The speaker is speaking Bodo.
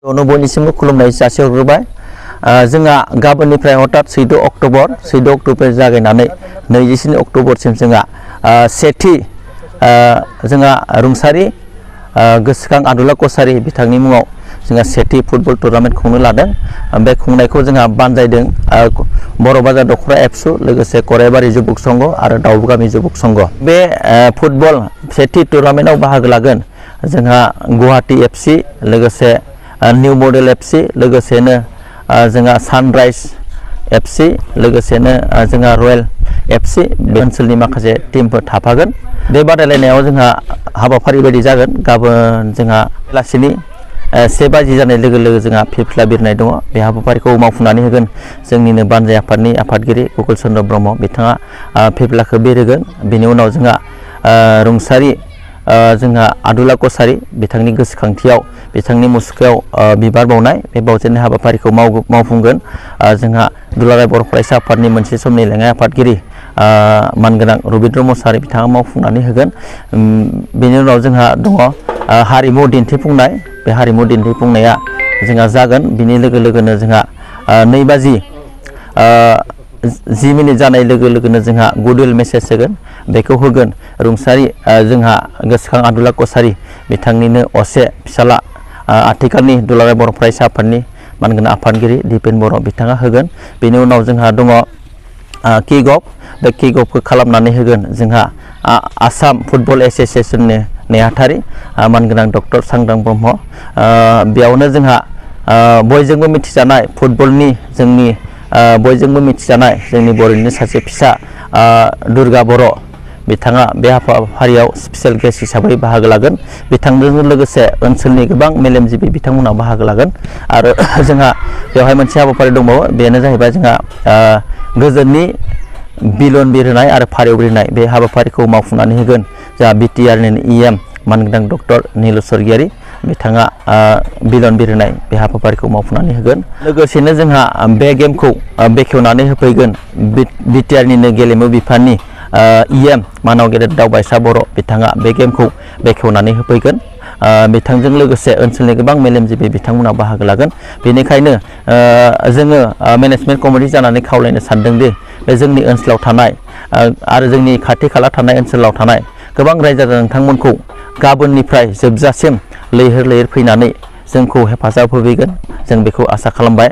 बयनिसिमबो खुलुमनाय जासिहरग्रोबाय। जोंहा गाबोननिफ्राय हठात 14 अक्ट'बर जागायनानै 26 अक्ट'बरसिम जोंहा सेथि जोंहा रुंसारि गोसोखां आदुला कसारी बिथांनि मुङाव जोंहा सेथि फुटबल टुर्नामेन्ट खुंनो लादों। बे खुंनायखौ जोंहा बानजायदों बर' बाजार दखरा एबसु लोगोसे कराइबारि जुबक संघ आरो दाउगामि जुबक संघ। बे फुटबल सेथि टुर्नामेन्टआव बाहागो लागोन जोंहा गुवाहाटी एफसि लोगोसे निउ मडेल एफसि लोगोसेनो जोंहा सानराइज एफसि लोगोसेनो जोंहा रयेल एफसि बे ओनसोलनि माखासे टीमफोर थाफागोन। बे बादायलायनायाव जोंहा हाबाफारि बायदि जागोन। गाबोन जोंहा बेलासिनि 1 बाजि जानाय लोगो लोगो जोंहा फिरफिला बिरनाय दङ। बे हाबाफारिखौ मावफुंनानै होगोन जोंनिनो बानजाय आफादनि आफादगिरि गकुल चन्द्र ब्रह्म बिथाङा फिरफिलाखौ बिरहोगोन। बेनि उनाव जोंहा रुंसारि जोंहा आदुला कसारी बिथांनि गोसोखांथियाव बिथांनि मुसुखायाव बिबार बावनाय बे बावजेननाय हाबाफारिखौ मावफुंगोन जोंहा दुलाराय बर' फरायसा आफादनि मोनसे समनि लेङाइ आफादगिरि मानगोनां रबिन्द्र मोसाहारि बिथाङा मावफुंनानै होगोन। बेनि उनाव जोंहा दङ हारिमु दिन्थिफुंनाय। बे हारिमु दिन्थिफुंनाया जोंहा जागोन। बिनि लोगो लोगोनो जोंहा 2 बाजि 10 मिनिट जानाय लोगो लोगोनो जोंहा गुडविल मेसेज होगोन। बेखौ होगोन रुंसारि जोंहा गोसोखां आदुला कसारी बिथांनिनो असे फिसाला आथिखालनि दुलाराय बर' फरायसा आफादनि मानगोनां आफादगिरि दिपेन बर' बिथाङा होगोन। बेनि उनाव जोंहा दङ किक अफ। बे किक अफखौ खालामनानै होगोन जोंहा आसाम फुटबल एस'सियेसननि नेहाथारि मानगोनां डक्टर सांग्रां ब्रह्म। बेयावनो जोंहा बयजोंबो मिथिजानाय फुटबलनि जोंनि बयजोंबो मिथिजानाय जोंनि बर'निनो सासे फिसा दुर्गा बर' बिथाङा बे हाबाफारियाव स्पेसियेल गेस्ट हिसाबै बाहागो लागोन। बिथांजों लोगोसे ओनसोलनि गोबां मेलेमजिबि बिथांमोना बाहागो लागोन। आरो जोंहा बेवहाय मोनसे हाबाफारि दंबावो। बेनो जाहैबाय जोंहा गोजोननि बिलन बिरहोनाय आरो फारेव बिरहोनाय बे हाबाफारिखौ मावफुंनानै होगोन जोंहा बिटिआरनि EM मानगोनां डक्टर निलु स्वर्गियारि बिथाङा बिलन बिरहोनाय बे हाबाफारिखौ मावफुंनानै होगोन। लोगोसेनो जोंहा बे गेमखौ बेखेवनानै होफैगोन बिटिआरनिनो गेलेमु बिफाननि EM मानाव गेदेर दावबायसा बर' बिथाङा बे गेमखौ बेखेवनानै होफैगोन। बिथांजों लोगोसे ओनसोलनि गोबां मेलेमजिबि बिथांमोना बाहागो लागोन। बेनिखायनो जोङो मेनेजमेन्ट कमिटि जानानै खावलायनो सानदोंदि बे जोंनि ओनसोलाव थानाय आरो जोंनि खाथि खाला थानाय ओनसोलाव थानाय गोबां रायजो राजा नोंथांमोनखौ गाबोननिफ्राय जोबजासिम लैहोर लैहोर फैनानै जोंखौ हेफाजाब होफैगोन जों बेखौ आसा खालामबाय।